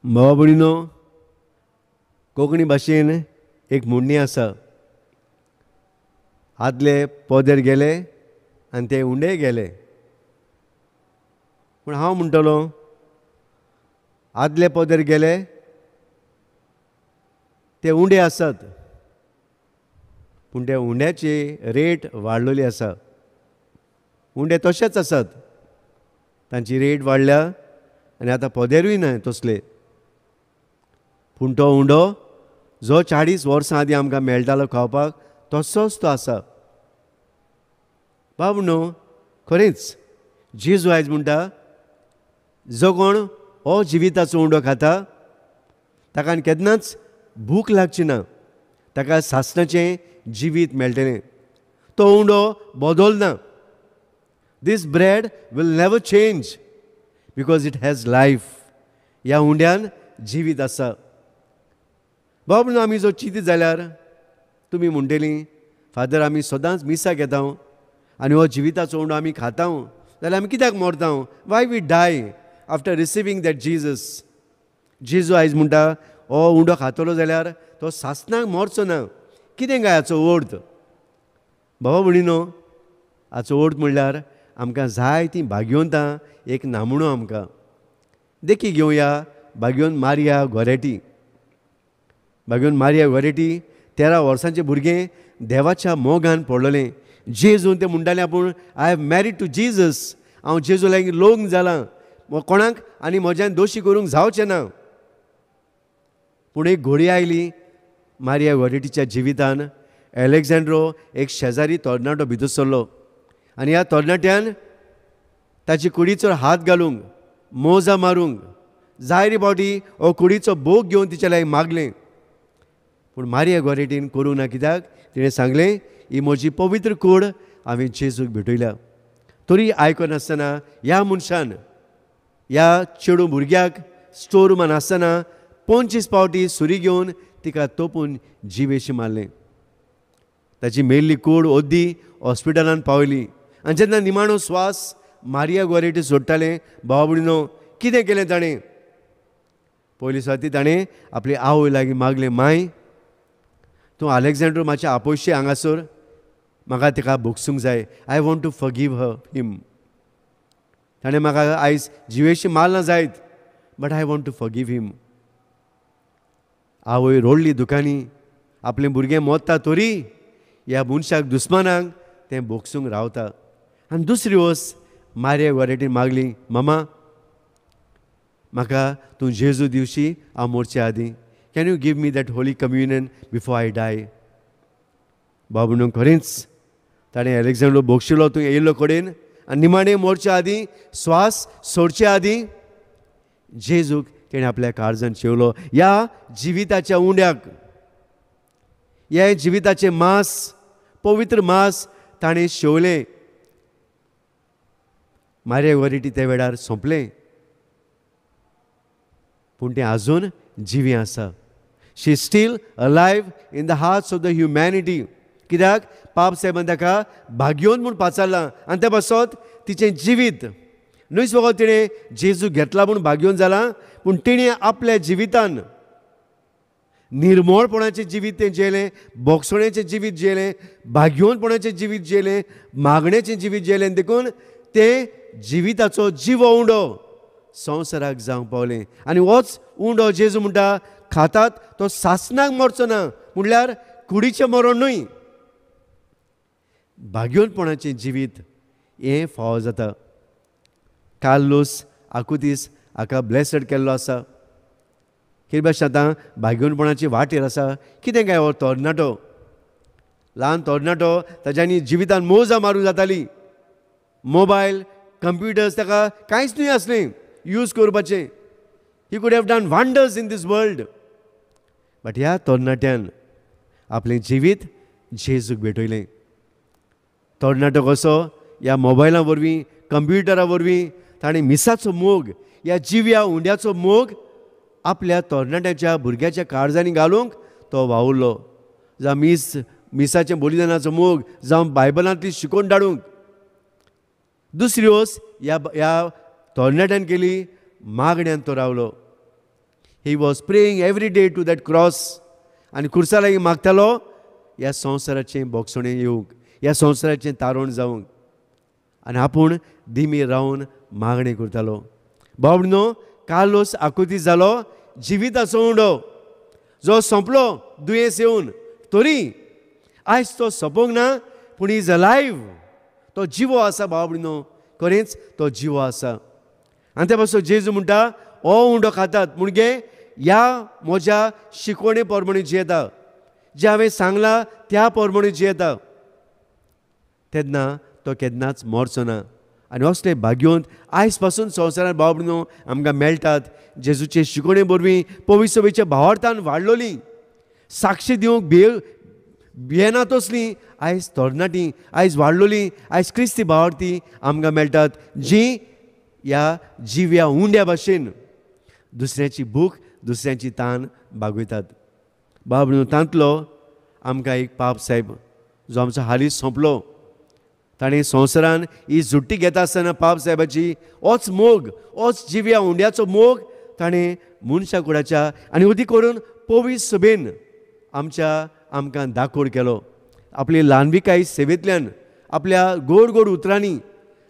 भावा भयणीनो, कोंकणी भाशेन एक म्हणणी आसा, आदले पदर गेले आनी ते उंडे गेले. पूण हांव म्हणटलो आदले पदर गेले ते उंडे आसात, पूण त्या उंड्याची रेट वाडलेली आसा. उंडे तशेच आसात, तांची रेट वाडल्या आनी आतां पदेरूय ना तसले. पूण तो उंडो जो 40 वर्सां आदीं आमकां मेळटालो खावपाक तसोच तो आसा. बाब न्हू, खरेंच जेजू आयज म्हणटा, जो कोण हो जिविताचो उंडो खाता ताका केन्नाच भूक लागची ना, ताका सासणाचें जिवीत मेळटलें. तो उंडो बदलना. This bread will never change because it has life. ह्या उंड्यान जिवीत आसा. बाब न्हू, आमी जो चिंतीत जाल्यार तुमी म्हणटलीं, फादर आमी सदांच मिसाक येता आनी हो जिविताचो उंडो आमी खाता जाल्यार आमी कित्याक मरता? Why we die after receiving that Jesus? जेजू आयज म्हणटा हो उंडो खातलो जाल्यार तो सासणाक मरचो ना. कितें काय हाचो अर्थ? भावा भयणीनो, हाचो अर्थ म्हणल्यार आमकां जाय तीं भाग्यवंतां एक नामणो आमकां. देखी घेवया भाग्यवंत मारिया गोरेटी. भाग्यवंत मारिया गोरेटी 13 वर्सांचें भुरगें देवाच्या मोगान पडलेलें. जेजून तें म्हणटालें आपूण I have married to Jesus, हांव जेजू लागीं लग्न जालां, कोणाक आनी म्हज्यान दोशी करूंक जावचें ना. पूण एक घोडी आयली मारिया गोरेटीच्या जिवितान. एलेक्झांड्रो एक शेजारी तरणाटो भितर सरलो आनी ह्या तरणाट्यान ताची कुडीचो हात घालूंक, मोजा मारूंक जायरे फावटी हो कुडीचो भोग घेवन तिच्या लागीं मागलें. पूण मारिया गोरेटीन करूंक ना. कित्याक? तिणें सांगलें, ही म्हजी पवित्र कूड हांवें जेजूक भेटयल्या. तरी आयकनासतना ह्या मनशान ह्या चेडूं भुरग्याक स्टोर रुमान आसतना 25 फावटी सुरी घेवन तिका तोपून जिवेशी मारलें. ताची मेल्ली कूड ओद्दी हॉस्पिटलान पावली आनी जेन्ना निमाणो स्वास मारिया गोरेटी सोडटालें, भावा भयणीनो, कितें केलें ताणें? पयली सुवाती ताणें आपली आवय लागीं मागलें, माय तूं अलेक्झांड्रो मातशें आपोवशी हांगासर, म्हाका ताका भोगसूंक जाय. I want to forgive him. ताणें म्हाका आयज जिवेशी मारलां जायत, but I want to forgive him. आवय रोडली दुकानी, आपलें भुरगें मोत्ता तरी ह्या मनशाक दुस्मानाक तें भोगसूंक रावता. आनी दुसरी वस्त मारिया गोरेटीन मागली, मामा म्हाका तूं जेजू दिवशी हांव मोरचे आदीं. Can you give me that holy communion before I die? बाबू न्हू, खरेंच ताणें एलेक्झांड्रो भोगशिलो तूं येयल्लो कडेन आनी निमाणें मोरचे आदीं, स्वास सोडचे आदीं जेजूक तेणें आपल्या काळजान शेवलो. ह्या जिविताच्या उंड्याक, ह्या जिविताचें मांस, पवित्र मांस ताणें शेवलें. मारिया गोरेटी त्या वेळार सोंपलें, पूण तें आजून जिवी आसा. She still alive in the hearts of the humanity. कित्याक? पाप साहेबान ताका भाग्योन म्हूण पाचारलां आनी त्या पासत तिचें जिवीत न्हूच फकत तिणें जेजू घेतला म्हूण भाग्योन जालां, पूण तिणें आपल्या जिवितान निर्मोळपणाचें जिवीत तें जेलें, बोगसोण्याचें जिवीत जेलें, भाग्योनपणाचें जिवीत जेलें, मागण्याचें जिवीत जेलें. देखून तें जिविताचो जिवो उंडो संवसाराक जावंक पावलें. आनी होच उंडो जेजू म्हणटा खातात तो सासणाक मरचो ना, म्हणल्यार कुडीचें मरण न्हय, भाग्योनपणाचें जिवीत हें फावो जाता. कार्लोस आकुतीस हाका ब्लेसड केल्लो आसा. कितें भाशेन आतां भाग्योनपणाची वाटेर आसा. कितें काय हो तरणाटो, ल्हान तरणाटो, ताज्यांनी जिवितान मोजा मारूंक जाताली. मोबायल, कंप्युटर्स ताका कांयच न्हय आसलें यूज करपाचें. He could have done wonders in this world. But ह्या तरणाट्यान आपलें जिवीत जेजूक भेटयलें. तरणाटो कसो ह्या मोबायला वरवीं, कंप्युटरा वरवीं ताणें मिसाचो मोग, ह्या जिव्या उंड्याचो मोग आपल्या तरणाट्याच्या भुरग्याच्या काळजांनी घालूंक तो वावुरलो. जावं मिसाचें बलिदानाचो मोग, जावं बायबलांतली शिकोवन धाडूंक. दुसरी वस्त ह्या तरणाट्यान केली, मागण्यान तो रावलो. He was praying every day to that cross आनी खुर्सा लागीं मागतालो ह्या संवसाराचें भोगसणें येवंक, ह्या संवसाराचें तारण जावंक, आनी आपूण दिमी रावन मागणें करतालो. बाबडो कार्लोस आकुतीस जालो जिविताचो उंडो जो सोंपलो दुयेंस येवन, तरी आयज तो सोंपोंक ना, पूण is alive, तो जिवो आसा बाबडो, खरेंच तो जिवो आसा. आनी त्या पासून जेजू म्हणटा हो उंडो खातात म्हणजे ह्या म्हज्या शिकवणे प्रमाणे जियेता, जें हांवें सांगलां त्या प्रमाणे जियेता, तेन्ना तो केन्नाच मरचो ना. आनी असले भाग्यवंत आयज पासून संवसारांत बाबडो आमकां मेळटात, जेजूचे शिकवणे वरवीं पवित्र सभेच्या भावार्थान वाडलोली, साक्षी दिवंक भियेना तसली आयज तरणाटी, आयज वाडलोली, आयज क्रिस्ती भावार्थी आमकां मेळटात, जी ह्या जिव्या उंड्या भाशेन दुसऱ्याची भूक, दुसऱ्याची तान भागयतात. बाबडो तांतलो आमकां एक पाप साहेब जो आमचो हालींच सोंपलो, ताणें संवसारान ही झुट्टी घेता आसतना पाप साहेबाची होच मोग, होच जिव्या उंड्याचो मोग ताणें मनशा कुडाच्या आनी अदीक करून पवित्र सभेन आमच्या आमकां दाखोड केलो. आपली ल्हानविकाय सेवेंतल्यान, आपल्या गोड गोड उतरांनी,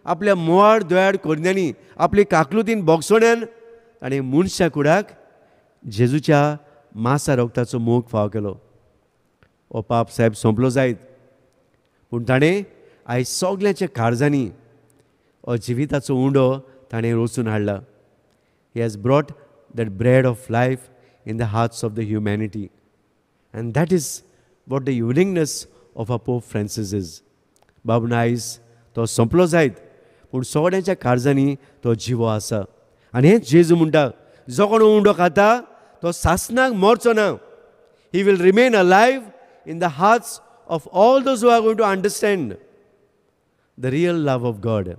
आपल्या मोवाळ दोयाळ करण्यांनी, आपली काकलुतीन भोगसण्यान ताणें मनशा कुडाक जेजूच्या मासा रोगताचो मोग फाव केलो. हो पाप साहेब सोंपलो जायत, पूण ताणें आयज सगल्यांच्या काळजांनी हो जिविताचो उंडो ताणें रचून हाडला. He has brought that bread of life in the hearts of the humanity, and that is what the uniqueness of a Pope Francis is. बाबून आयज तो सोंपलो जायत, पूण सगळ्यांच्या काळजांनी तो जिवो आसा. आनी हेंच जेजू म्हणटा, जो कोण उंडो खाता तो सासनाक मरचो ना. He will remain alive in the hearts of all those who are going to understand the real love of God.